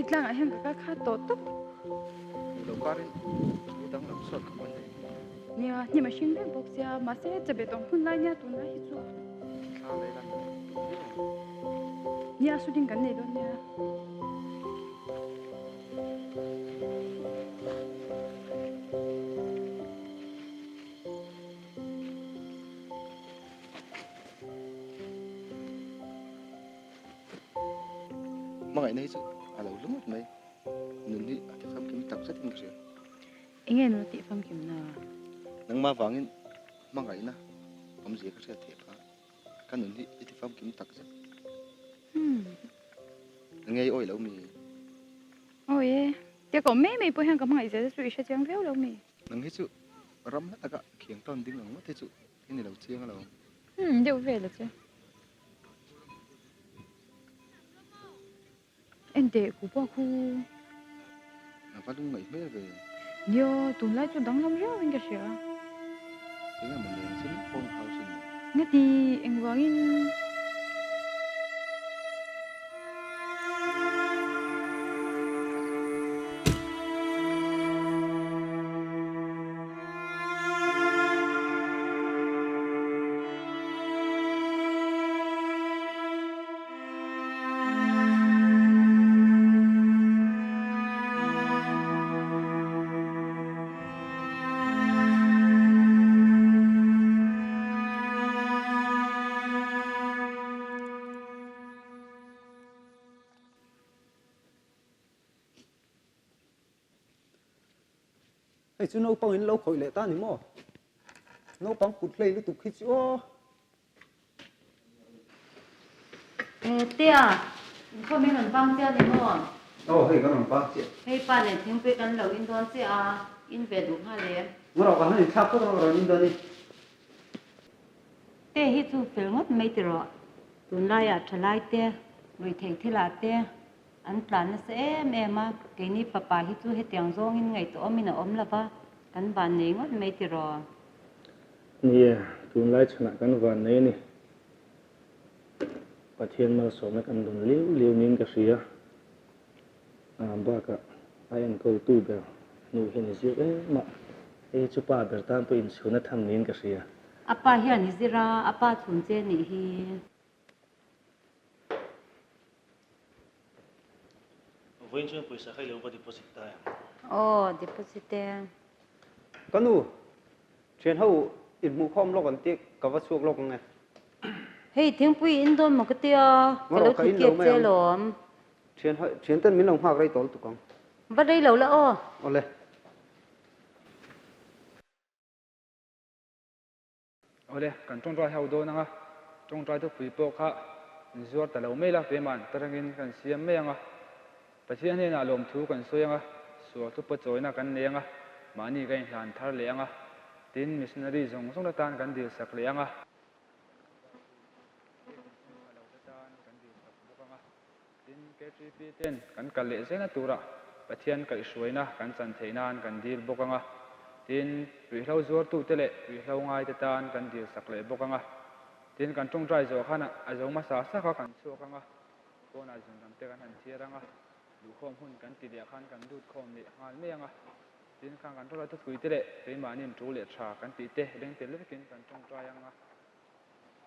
tlangah hian ka kal khat tawh tawp. Hmuh loh karin thu danglam sawt ka hman nei. Nia, hnim a hring reng bawk sia, mahse chabe tawng hun lai nia tunlai hi chu. Thla leh la duh viau ang. Nia, shooting kan nei dawn nia. Hmangaihna hi chu a lo hlu ngawt mai. Nun hi a ti famkim tak zetin ka hria. Enge nun a tih famkim na? Nangmah vangin hmangaihna awmzia ka hriat theih kha. Ka nun hi i ti famkim tak zet. Enge i awih lo mi? Awi e, tia ka awm mai mai pawh hian ka hmangaih zel chu i hre chiang viau lo mi? Nang hi chu ram hla taka khiang tawn ding ang ngawt hi chu i ni lo chiang alawm. Umm deuh vel a che. Enteh ku pawh khu. A va lung ngaih hmel ve. Nia, tunlai chu danglam riau in ka hria. Enge maw leng chin phone house in maw? Ngati engvangin? Hei chu naupang in lo khawih leh ta ni maw? Naupang kut hlei lutuk hi chu aw. Tea, inkhawm in rawn vang chiah ni maw? Aw, hei kan rawn vang chiah. Hei pa nen thingpui kan lo in dawn chiah a, in ve duh nghal em? Ngarawh ka han inthlak phawt rawh ka rawn in dawn i. Te hi chu fel ngawt mai ti rawh. Tunlaiah thalai te, ruihtheih thilah te an tlan nasa em em a, keini fapa hi chu hetiang zawngin ngaihtuahawmin a awm lova, kan van nei ngawt mai ti rawh. Ni e, tunlai chhanah kan van nei a ni. Pathian malsawmna kan dawn liu liu niin ka hria. A bakah a enkawltu ber nu hian i zir em a, hei hi chu pa ber tan pawh inchhuna tham niin ka hria. A pa hian i zir a, a pa chhun che nih hi. Vawiin chuan pawisa kha i lo va deposit ta em? Aw, deposit e. Ka nu, thian ho inhmuhkhawm lawk an tih ka va chhuak lawk ang e. Hei thingpui in dawn maw ka tia, ka lo thut kep che alawm. Thian ho, thian ten min lo nghak rei tawl tuk ang. Va rei lo la aw. Awle. Awle, kan tawngtai ho dawn ang a, tawngtai thupui pawh kha in zuar ta lo mai la, keimah tarangin kan siam mai ang a, Pathian hnenah lawmthu kan sawi ang a, sual thupa chawina kan nei ang a, mahni kan inhlan thar leh ang a, tin, missionary zawng zawng te tan kan dilsak leh ang a, tin, KTP ten kan kal leh zelna turah Pathian kaihhruaina kan chan theih nan kan dil bawk ang a, tin, ruihhlo zuartute leh ruihhlo ngaite tan kan dil sak leh bawk ang a, tin, kan tawngtai zawh khan a zo hmasa sak a kan chhuak ang a, pawnah zunram te kan han thiar ang a, duhkhawm hun kan ti leh khan kan lut khawm leh nghal mai ang a, tin, khang kan tawngtai thupui te leh keimahniin tu leh tha kan tih te beng tel vekin kan tawngtai ang a,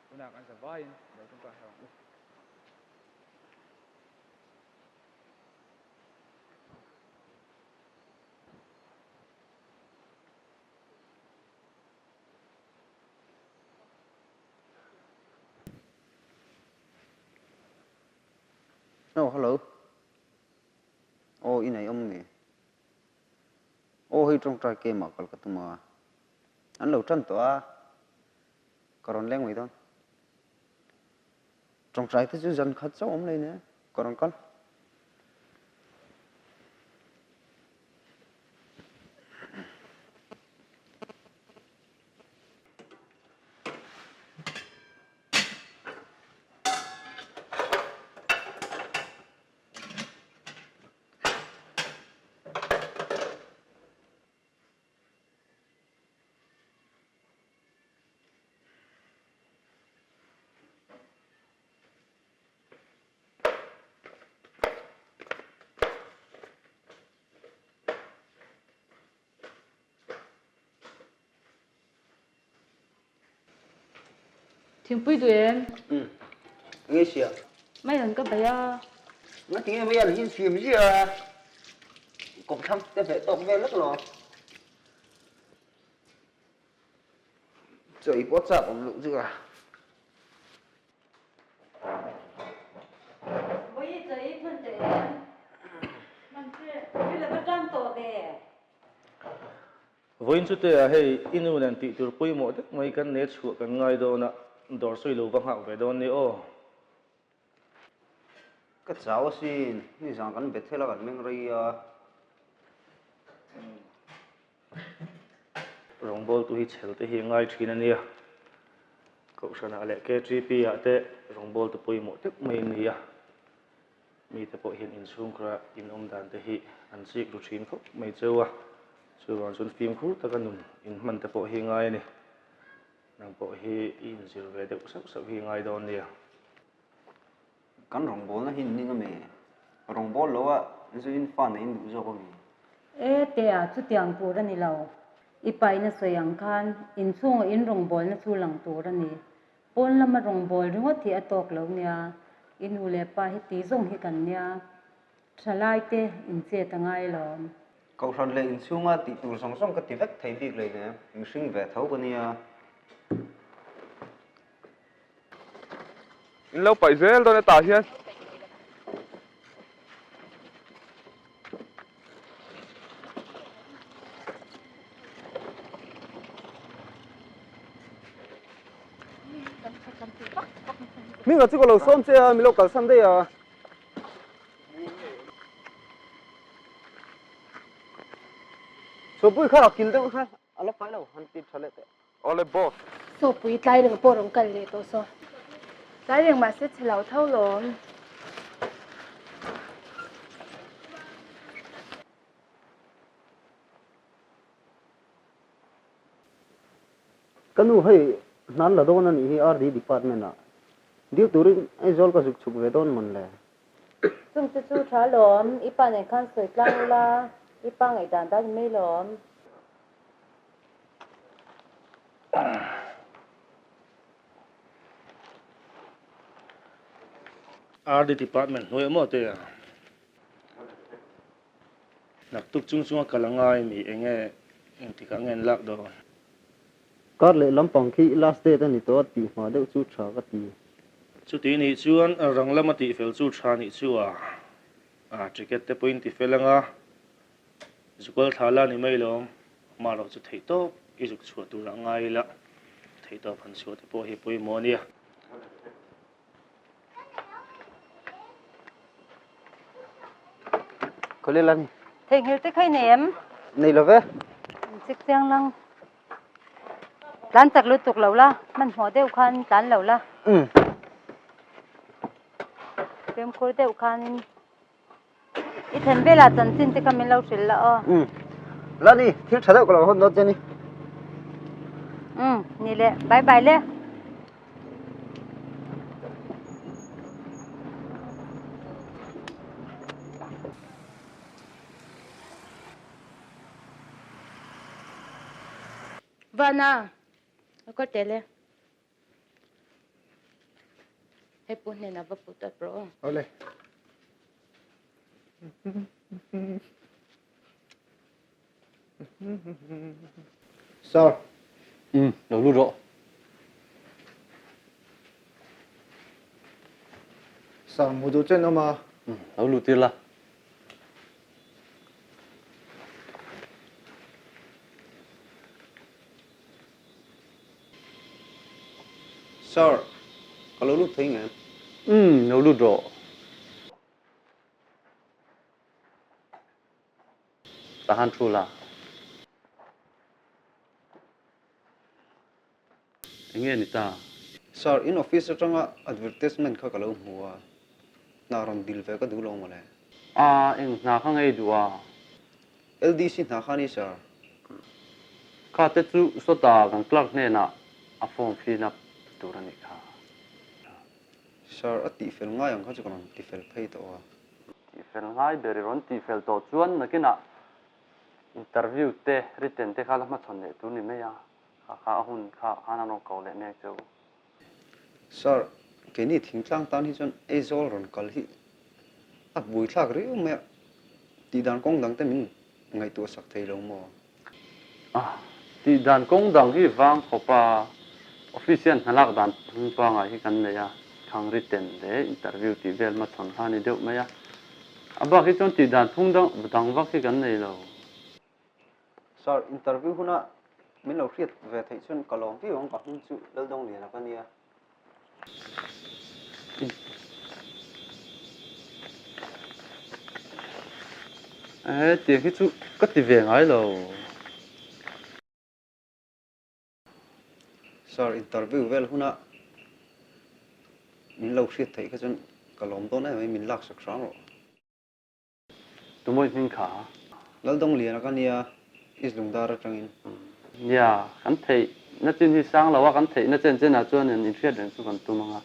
tunah kan zavaiin lo tawngtai ho ang u. Oh, hello. Oh, i nei awm mi? Oh, hei tawngtai kemah kal ka tum a. An lo tan tawh a. Ka rawn leng mai dawn. Tawngtai te chu zan khat chauh awm lei nia, ka rawn kal. Thingpui duh em? Umm. Enge sia? Maian ka bei a. Nga tinge maian hi siam ziah a? Kawmthlang te hmeh tawk vel lek lo. Chaw i pawh chak awm loh chu a. Vawi chaw i hman teh em? Hman che. I la va tan tawh ve. Vawiin chu te ah hei i nu nen tih tur pawimawh deuh mai kan ne chhuah kan ngai dawn a, dawr sawi lo va nghak ve dawn ni aw. Ka chau asin, nizan kan Bethel a kan meng rei a. Rawngbawltu hi chhel te hi a ngai thin a nia. Kohhranah leh KTP ah te rawngbawltu pawimawh deuh mai an ni a. Mite pawh hian inchhungkhura inawm dan te hi an chik ru thin khawp mai cheu a, chuvang chuan fimkhur taka nun inhman te pawh hi ngai a ni. Nang pawh hi i inzir ve deuh sauh sauh hi ngai dawn nia. Kan rawngbawlna hi ning a mi? Rawngbâwl lo a zuin fa nei in duh zawk a mi? E tea, chutiang tur a ni lo. I paina sawi ang khan inchhunga in rawngbawlna chu lang tur a ni. Pawn lama rawngbâwl ringawt hi a tâwk lo nia, i nu leh pa hi ti zawng hi kan nia, thalai te in chet a ngai lawm. Kohhran leh inchhunga tih tur zawng zawng ka ti vek thei bik lei nen, mihring ve tho ka nia. In lo paih zel dawn hetah hian. Hmingah chu ka lo sawm che a, mi lo kalsan daih a. Chawpui kha a kil deuh kha a la fai lo, han ti tha leh teh. Awle boss. Chawpui tlai reng pawh rawn kal leh tawh saw. Tlai reng mahse chhe lo tho lawm. Ka nu hei hnan la dawn a nih hi RD department ah dil turin Aizawl ka zuk chhuk ve dawn mawn le. Chung te chu tha lawm, i pa nen khan sawi tlang ula, i pa ngaihdan dan i mai lawm. RD department hnuai maw te a? Naktuk chung chunga kal a ngai mi enge engtikah nge an lak dawn? Kar leh lampang khi last date a ni tawh a tih hma deuh chu tha ka ti. Chuti nih chuan rang lama tihfel chu tha nih chu a, a ticket te pawhin tifel anga zukal thla la ni mai lawm, amaherawh chu theihtawp i zuk chhuah turah ngai ila theihtawp han chhuah te pawh hi pawimawh a nia. Khawlel a ni. Theihnghilh te kha i nei em? Nei lo ve. Chik chiang lang. Tlan chak lutuk lo la, hmanhmawh deuh khan tlan lo la. Umm. Fimkhur deuh khanin i thlen velah chanchin te kha min lo hrilh la aw. Umm. La ni, thil tha deuh ka lo hawn dawn che ni. Umm, ni le. Bye bye le. Vana, a kawr tel e. Hei pu hnenah va put up rawh aw. Awle. Sir. Umm, lo lut rawh. Sir, hmu duh chen awm a. Umm, lo lut tir la. Sir, ka lo lut thei ngem? Umm, lo lut rawh. Tahan thu la. Enge ni ta? Sir, in office atanga advertisement kha ka lo hmu a, hna rawn dil ve ka duh lo mawle. A, eng hna kha ngei duh a? LDC hna kha ni sir. Kha te chu sawta kan clerk hnenah a form fill up tur a nih kha. Sir, a tihfel ngai ang kha chu ka rawn tifel phei tawh a. Tihfel ngai ber i rawn tihfel tawh chuan nakinah interview te written te kha la hmachhawn leh tur ni mai a, kha kha a hun kha khan an rawn ko leh mek che u. Sir, keini thingtlang tan hi chuan Aizawl rawn kal hi a buaithlak riau mai a, tihdan kawng dang te min ngaihtuah sak thei lo maw? A, tihdan kawng dang hi vang khawp a, office hian hnalak dan phung pangai hi kan nei a, thang written leh interview tih vel hmachhawn kha a ni deuh mai a, a bak hi chuan tihdan phung dang dang vak hi kan nei lo. Sir, interview huna min lo hriat ve theih chuan ka lawm viau ang, ka hming chu Laldongliana ka nia. He tiang hi chu ka ti ve ngai lo. Sir, interview vel huna min lo hriat theih kha chuan ka lawm dawn em mai, min laksak hram rawh. Tumawi hming kha. Laldongliana ka nia, East Lungdar atangin. Nia, kan theih na chin hi sang lo a, kan theih na chen chen ah chuan in hriat reng chu kan tum ang a.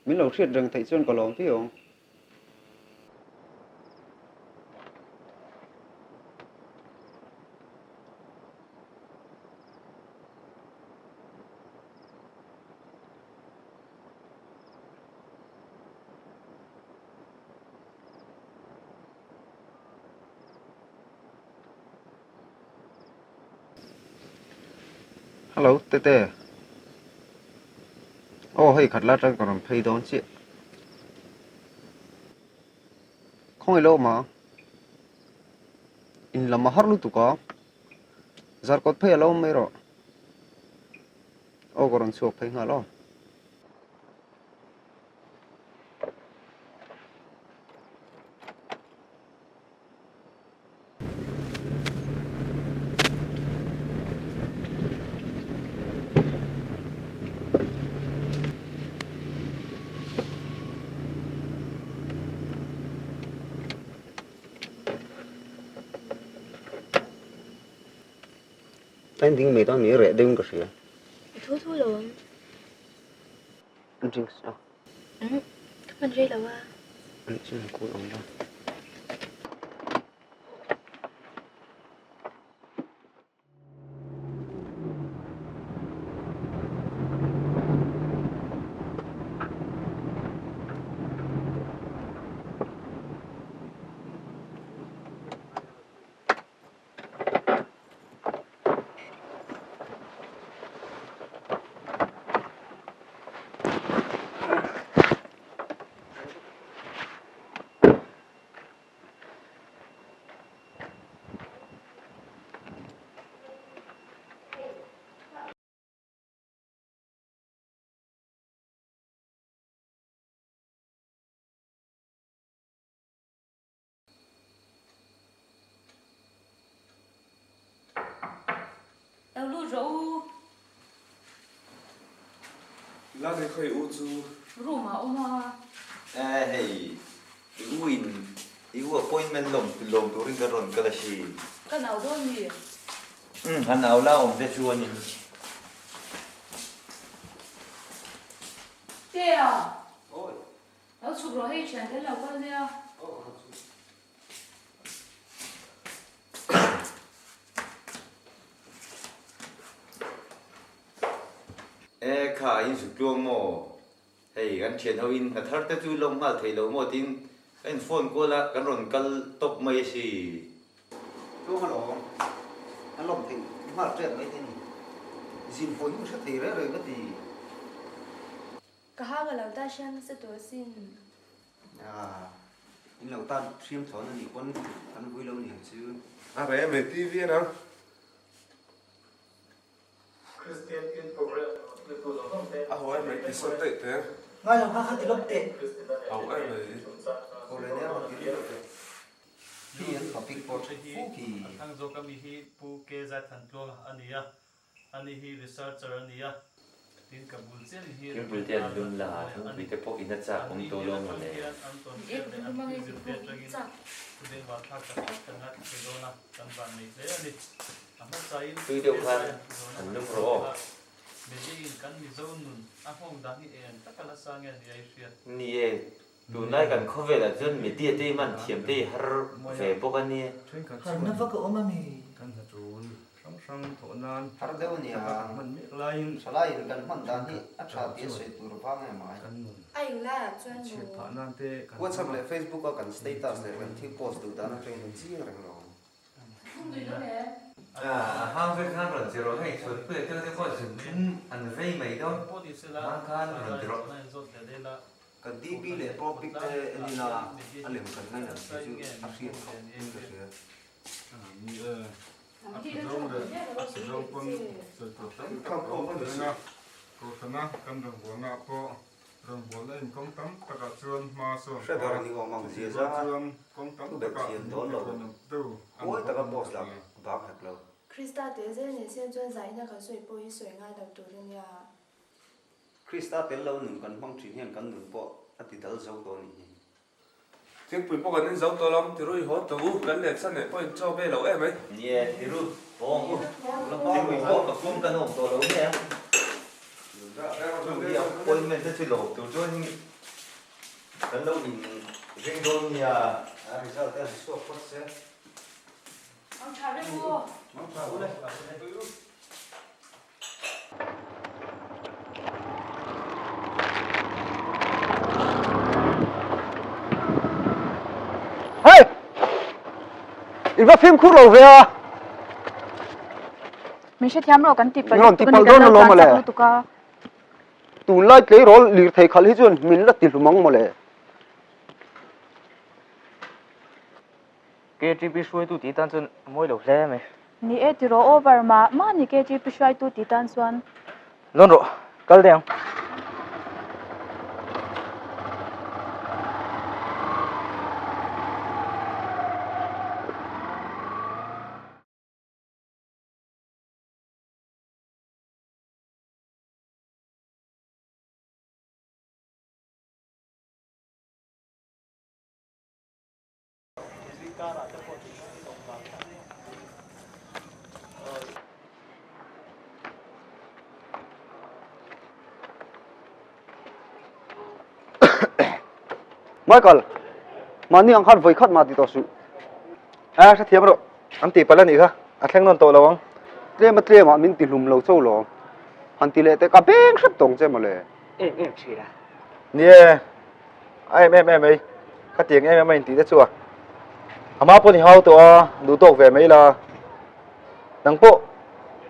Min lo hriat reng theih chuan ka lawm viau ang. Hello Tete. Aw hei khat la atang ka rawn phei dawn chiah. Khawngaih lo ma. In lam a har lutuk a. Zarkawt phei a lo awm mai rawh. Aw ka rawn chhuak phei nghal aw. Tlai ding mai dawn mi reh deuhin ka hria. I thu thu lo ang. Drinks a. Umm, ka hman rei lo a. An chu an kul ang la. Lo lut rawh u. La ni khawi u chu. Room ah awm a. Eh hei, i u in i u appointment lawm lawm turin kan rawn kal a si. Ka nau dawn mi? Umm, a nau la awm te chuanin. Tea! Lo chhuk rawh hei thian tel lo kal nia. E kha in zuk tluang maw? Hei kan thian ho in hna thar te chu lawm nghal thei lo maw tin ka in phone kual a kan rawn kal tawp mai a si. Tluang alawm, an lawm theih nghal tep mai te ni. Zin hawi hi hre thei reng reng ka ti. Ka hang a lo ta hriam nasa tawh asin. Ah, in lo tan hriam thawn a nih pawn kan vui lo niang chu. A reh mai TV an ang. A ho em mai ti sawn daih teh. Ngai lo kha kha ti lawp teh. Ho em mai. Ho leh nia rawn ti lawp teh. Hi an topic pawh tha fu khi. A thlang zawk ami hi Pu K Zaithantlawng a ni a, Ani hi researcher a ni a, tin ka bul chiah ni hi Thil bul te an lum la, thangpui te pawh in a chak awm tawh lo maw le. Tui deuh khan an lum rawh aw. Ni e, tunlai kan khawvelah chuan media te hi hman thiam te hi har ve bawk a nia. Harna vak a awm a mi? hrang hrang thawh nan Har deuh a nia. taka kan hman mek laiin Thalaiin kan hman dan hi a tha thenkhat tih a chuan sawi tur vang em ai. kan nun A inlaiah chuan maw? chhiat phah nan te kan WhatsApp hmang a. leh Facebook a kan status leh kan thil post duh dan atangin an chiang reng lo. A hang vek khan rawn ti rawh hei chhuatpuia te te pawh zun thum an vei mai dawn a hang khan rawn ti rawh. Kan DP leh Pro pic te en ila a lem kan ngaih ang tih chu a hriat khawp in ka hria. Ni e, a tha zawng leh a chhe zawng pawn sawi tur tam tak a awm reng a, Kohhrana kan rawngbawlna ah pawh rawngbawlna inkawng tam takah chuan hma sawn Hre phah ber ni awm ang zia chutih za rual chuan kawng tam thu belh takah chian min dawn lo tihrawn awm deuh a ni huai bawk taka in ka post lah hria. bak hek lo. Krista tel zel ni sen chuan zaina kan sawi pawh hi sawi ngai lo tur a nia. Krista tel lo nun kan hmang thin hian kan nun pawh a ti dal zo tawh a nih hi. Thingpui pawh kan inzo tawh lam Tirui haw tawh u, kan leh chhan leh pawh in chaw ve lo em ai. Ni e, Tiru, haw ang u. Thingpui pawh ka pum kan awm tawh lo nia. Chu hi appointment te chu lo tur chuan kan lo in ring dawn nia. A result te an chhuak phawt se. Mang tha reng u. Mang tha u le. Hei! In va fimkhur lo ve a. Min hrethiam rawh kan ti palh Min rawn ti palh dawn alawm mawle. Tunlai tleirawl lirthei khalh hi chuan min la ti hlum ang mawle. KTP hruaitu tih tan chuan a mawi lo hle mai. Ni e tiraw over mah mah ni KTP hruaitu tih tan chuan. Lawn rawh, kal daih ang. Michael, mahni ang khan vawi khat mah ti tawh suh. A hrethiam rawh, an tih palh a nih kha, a thleng nawn tawh lo ang. Tlem a tlem ah min ti hlum lo cho lawm. Han ti leh teh ka beng hrep tawng che mawle. Em em thin a. Ni e, A em em em mai, ka tiang em em a intih te chu a. A hma pawh ni hau tawh a, duh tawk ve mai la. Nang pawh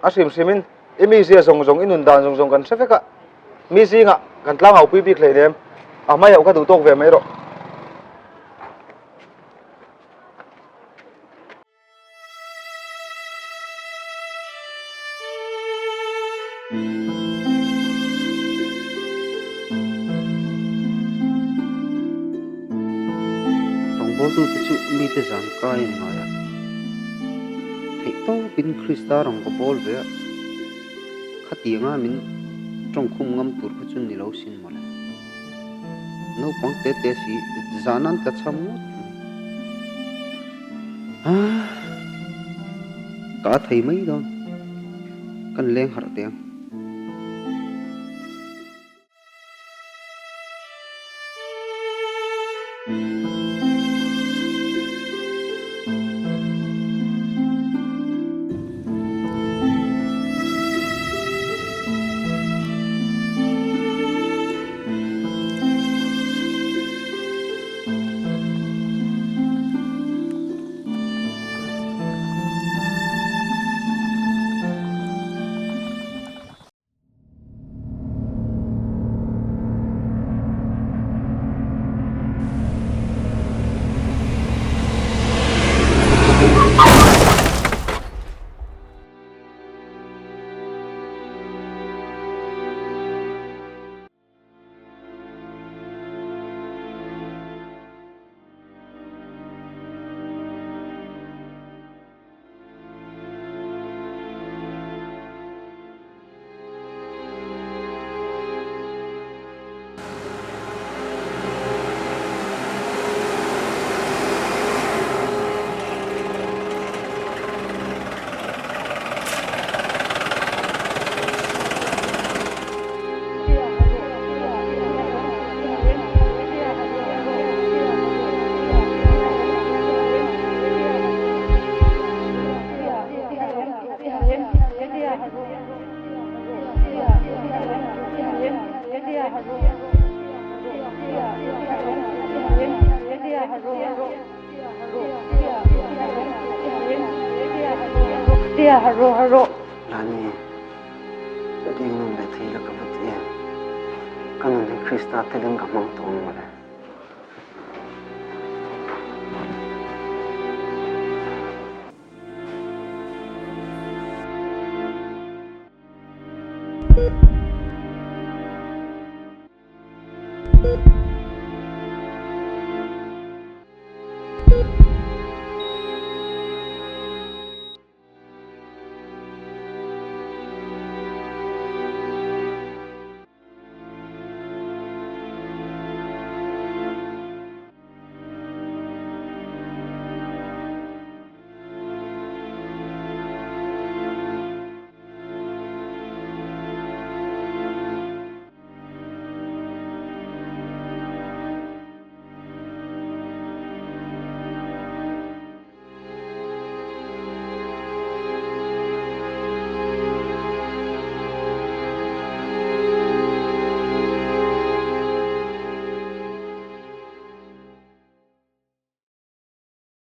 a hrim hrim in i mi zia zawng zawng, i nun dan zawng zawng kan hre vek a. Mi zingah kan tlang au pui bik hleinem, a hmai auh kha duh tawk ve mai rawh. Rawngbawltute chu mite zan kai an ngai a, theihtawpin Krista rawn ka bawl ve a, khatianga min tawngkhum ngam tur kha chu ni lo sin mawle. Naupang te te si zan an tla cham ngawt mai. Aa ka a thei mai dawn kan leng harh teh ang. Tluangtea harh rawh harh rawh. Lani, ding nun leh thei la ka va ti em? Ka nun hi Krista telin ka hmang tawh ang mawle.